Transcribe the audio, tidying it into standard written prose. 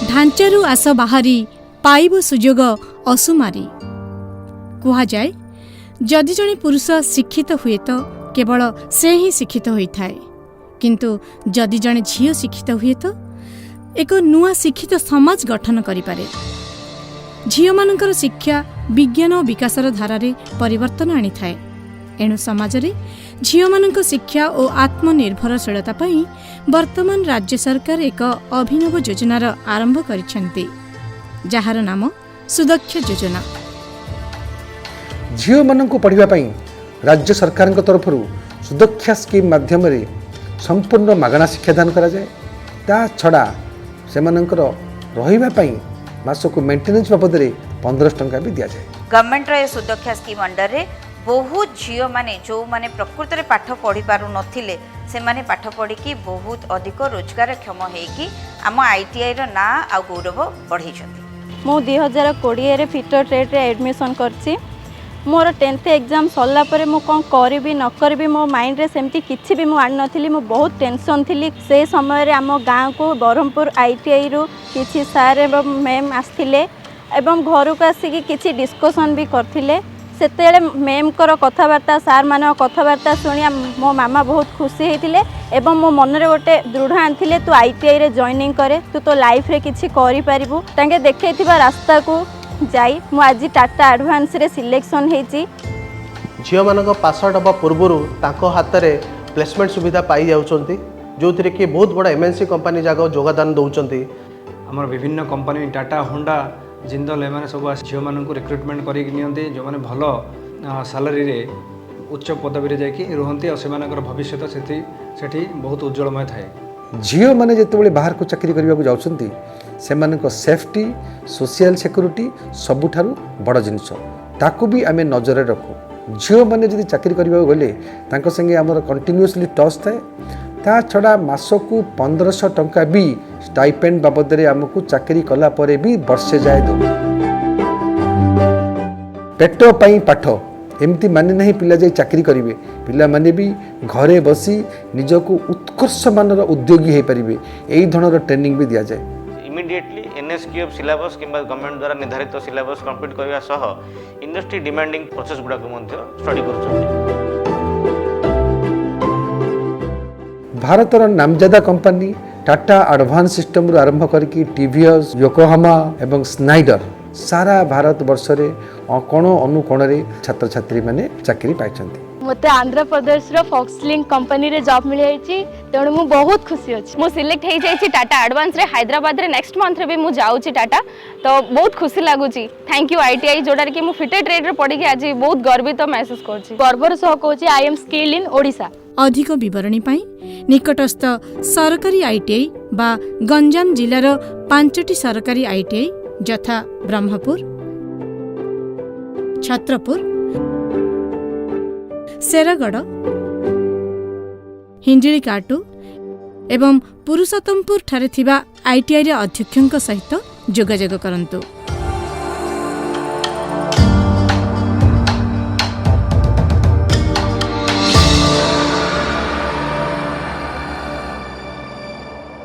ଢାଞ୍ଚାରୁ ଆସ ବାହାରି, ପାଇବୁ ସୁଯୋଗ ଅସୁମାରୀ। କୁହାଯାଏ, ଯଦି ଜଣେ ପୁରୁଷ ଶିକ୍ଷିତ ହୁଏ ତ କେବଳ ସେ ହିଁ ଶିକ୍ଷିତ ହୋଇଥାଏ, କିନ୍ତୁ ଯଦି ଜଣେ ଝିଅ ଶିକ୍ଷିତ ହୁଏ ତ ଏକ ନୂଆ ଶିକ୍ଷିତ ସମାଜ ଗଠନ କରିପାରେ। ଝିଅମାନଙ୍କର ଶିକ୍ଷା ବିଜ୍ଞାନ ଓ ବିକାଶର ଧାରାରେ ପରିବର୍ତ୍ତନ ଆଣିଥାଏ। ଏଣୁ ସମାଜରେ ଝିଅମାନଙ୍କ ଶିକ୍ଷା ଓ ଆତ୍ମନିର୍ଭରଶୀଳତା ପାଇଁ ବର୍ତ୍ତମାନ ରାଜ୍ୟ ସରକାର ଏକ ଅଭିନବ ଯୋଜନାର ଆରମ୍ଭ କରିଛନ୍ତି, ଯାହାର ନାମ ସୁଦକ୍ଷ ଯୋଜନା। ଝିଅମାନଙ୍କୁ ପଢ଼ିବା ପାଇଁ ରାଜ୍ୟ ସରକାରଙ୍କ ତରଫରୁ ସୁଦକ୍ଷା ସ୍କିମ୍ ମାଧ୍ୟମରେ ସମ୍ପୂର୍ଣ୍ଣ ମାଗଣା ଶିକ୍ଷାଦାନ କରାଯାଏ। ତା ଛଡ଼ା ସେମାନଙ୍କର ରହିବା ପାଇଁ ମାସକୁ ମେଣ୍ଟେନାନ୍ସ ବାବଦରେ 1500 ଟଙ୍କା ବି ଦିଆଯାଏ। ଗଭର୍ଣ୍ଣମେଣ୍ଟର ଏ ସୁଦକ୍ଷା ସ୍କିମ୍ ଅଣ୍ଡରରେ ବହୁତ ଝିଅମାନେ, ଯେଉଁମାନେ ପ୍ରକୃତରେ ପାଠ ପଢ଼ି ପାରୁନଥିଲେ, ସେମାନେ ପାଠ ପଢ଼ିକି ବହୁତ ଅଧିକ ରୋଜଗାରକ୍ଷମ ହେଇକି ଆମ ଆଇଟିଆଇର ନାଁ ଆଉ ଗୌରବ ବଢ଼େଇଛନ୍ତି। ମୁଁ 2020ରେ ଫିଟର ଟ୍ରେଡ଼ରେ ଆଡ଼ମିସନ୍ କରିଛି। ମୋର 10th exam ସରିଲା ପରେ ମୁଁ କ'ଣ କରିବି ନ କରିବି, ମୋ ମାଇଣ୍ଡରେ ସେମିତି କିଛି ବି ମୁଁ ଆଣିନଥିଲି। ମୁଁ ବହୁତ ଟେନସନ୍ ଥିଲି। ସେ ସମୟରେ ଆମ ଗାଁକୁ ବ୍ରହ୍ମପୁର ଆଇଟିଆଇରୁ କିଛି ସାର୍ ଏବଂ ମ୍ୟାମ୍ ଆସିଥିଲେ ଏବଂ ଘରକୁ ଆସିକି କିଛି ଡିସ୍କସନ୍ ବି କରିଥିଲେ। ସେତେବେଳେ ମ୍ୟାମ୍ଙ୍କର କଥାବାର୍ତ୍ତା, ସାର୍ମାନଙ୍କ କଥାବାର୍ତ୍ତା ଶୁଣି ମୋ ମାମା ବହୁତ ଖୁସି ହେଇଥିଲେ ଏବଂ ମୋ ମନରେ ଗୋଟେ ଦୃଢ଼ ଆଣିଥିଲେ, ତୁ ଆଇଟିଆଇରେ ଜଏନିଂ କରେ, ତୁ ତୋ ଲାଇଫ୍ରେ କିଛି କରିପାରିବୁ। ତାଙ୍କେ ଦେଖେଇଥିବା ରାସ୍ତାକୁ ଯାଇ ମୁଁ ଆଜି ଟାଟା ଆଡ଼ଭାନ୍ସରେ ସିଲେକ୍ସନ୍ ହେଇଛି। ଝିଅମାନଙ୍କ ପାସ୍ ଆଉଟ୍ ହେବା ପୂର୍ବରୁ ତାଙ୍କ ହାତରେ ପ୍ଲେସମେଣ୍ଟ ସୁବିଧା ପାଇଯାଉଛନ୍ତି, ଯେଉଁଥିରେ କି ବହୁତ ବଡ଼ ଏମ୍ଏନ୍ସି କମ୍ପାନୀ ଯାକ ଯୋଗଦାନ ଦେଉଛନ୍ତି। ଆମର ବିଭିନ୍ନ କମ୍ପାନୀ, ଟାଟା, ହୋଣ୍ଡା, ଜିନ୍ଦଲ, ଏମାନେ ସବୁ ଆସି ଝିଅମାନଙ୍କୁ ରିକ୍ରୁଟମେଣ୍ଟ କରିକି ନିଅନ୍ତି, ଯେଉଁମାନେ ଭଲ ସାଲାରୀରେ ଉଚ୍ଚ ପଦବୀରେ ଯାଇକି ରୁହନ୍ତି ଆଉ ସେମାନଙ୍କର ଭବିଷ୍ୟତ ସେଠି ବହୁତ ଉଜ୍ଜଳମୟ ଥାଏ। ଝିଅମାନେ ଯେତେବେଳେ ବାହାରକୁ ଚାକିରି କରିବାକୁ ଯାଉଛନ୍ତି, ସେମାନଙ୍କ ସେଫ୍ଟି, ସୋସିଆଲ ସିକ୍ୟୁରିଟି ସବୁଠାରୁ ବଡ଼ ଜିନିଷ। ତାକୁ ବି ଆମେ ନଜରରେ ରଖୁ। ଝିଅମାନେ ଯଦି ଚାକିରି କରିବାକୁ ଗଲେ, ତାଙ୍କ ସାଙ୍ଗେ ଆମର କଣ୍ଟିନ୍ୟୁଅସଲି ଟଚ୍ ଥାଏ। ତା ଛଡ଼ା ମାସକୁ 1500 ଟଙ୍କା ବି ଷ୍ଟାଇପେଣ୍ଡ ବାବଦରେ ଆମକୁ ଚାକିରି କଲା ପରେ ବି ବର୍ଷେ ଯାଏ ଦେଉ। ପେଟ ପାଇଁ ପାଠ ଏମିତି ମାନେ ନାହିଁ ପିଲା ଯାଇ ଚାକିରି କରିବେ। ପିଲାମାନେ ବି ଘରେ ବସି ନିଜକୁ ଉତ୍କର୍ଷ ମାନର ଉଦ୍ୟୋଗୀ ହେଇପାରିବେ, ଏଇ ଧରଣର ଟ୍ରେନିଂ ବି ଦିଆଯାଏ। ଇମିଡ଼ିଏଟଲି ଏନ୍ଏସ୍କ୍ୟୁଏଫ୍ ସିଲାବସ୍ କିମ୍ବା ଗଭର୍ଣ୍ଣମେଣ୍ଟ ଦ୍ୱାରା ନିର୍ଦ୍ଧାରିତ ସିଲାବସ୍ କମ୍ପ୍ଲିଟ୍ କରିବା ସହ ଇଣ୍ଡଷ୍ଟ୍ରି ଡିମାଣ୍ଡିଂ ପ୍ରୋସେସ୍ ଗୁଡ଼ାକୁ ମଧ୍ୟ ଷ୍ଟଡି କରୁଛନ୍ତି। ଭାରତର ନାମଜାଦା କମ୍ପାନୀ ଟାଟା ଆଡ଼ଭାନ୍ସ ସିଷ୍ଟମରୁ ଆରମ୍ଭ କରିକି ଟିଭିଏସ୍, ୟୋକୋହାମା ଏବଂ ସ୍ନାଇଡର, ସାରା ଭାରତ ବର୍ଷରେ କୋଣ ଅନୁକୋଣରେ ଛାତ୍ରଛାତ୍ରୀମାନେ ଚାକିରି ପାଇଛନ୍ତି। ମୋତେ ଆନ୍ଧ୍ରପ୍ରଦେଶର ଫକ୍ସଲିଙ୍କ କମ୍ପାନୀରେ ଜବ୍ ମିଳିଯାଇଛି, ତେଣୁ ମୁଁ ବହୁତ ଖୁସି ଅଛି। ମୁଁ ସିଲେକ୍ଟ ହେଇଯାଇଛି ଟାଟା ଆଡ଼ଭାନ୍ସରେ ହାଇଦ୍ରାବାଦରେ। ନେକ୍ସଟ ମନ୍ଥରେ ବି ମୁଁ ଯାଉଛି ଟାଟା, ତ ବହୁତ ଖୁସି ଲାଗୁଛି। Thank you ITI, ଯୋଉଟାରେ କି ମୁଁ ଫିଟର ଟ୍ରେଡ୍ରେ ପଢ଼ିକି ଆଜି ବହୁତ ଗର୍ବିତ ମେହସୁସ କରୁଛି। ଗର୍ବର ସହ କହୁଛି, I am skill in Odisha. ଅଧିକ ବିବରଣୀ ପାଇଁ ନିକଟସ୍ଥ ସରକାରୀ ଆଇଟିଆଇ ବା ଗଞ୍ଜାମ ଜିଲ୍ଲାର ପାଞ୍ଚଟି ସରକାରୀ ଆଇଟିଆଇ ଯଥା ବ୍ରହ୍ମପୁର, ଛତ୍ରପୁର, ଶେରଗଡ଼, ହିଞ୍ଜିଳିକାଟୁ ଏବଂ ପୁରୁଷୋତ୍ତମପୁରଠାରେ ଥିବା ଆଇଟିଆଇର ଅଧ୍ୟକ୍ଷଙ୍କ ସହିତ ଯୋଗାଯୋଗ କରନ୍ତୁ।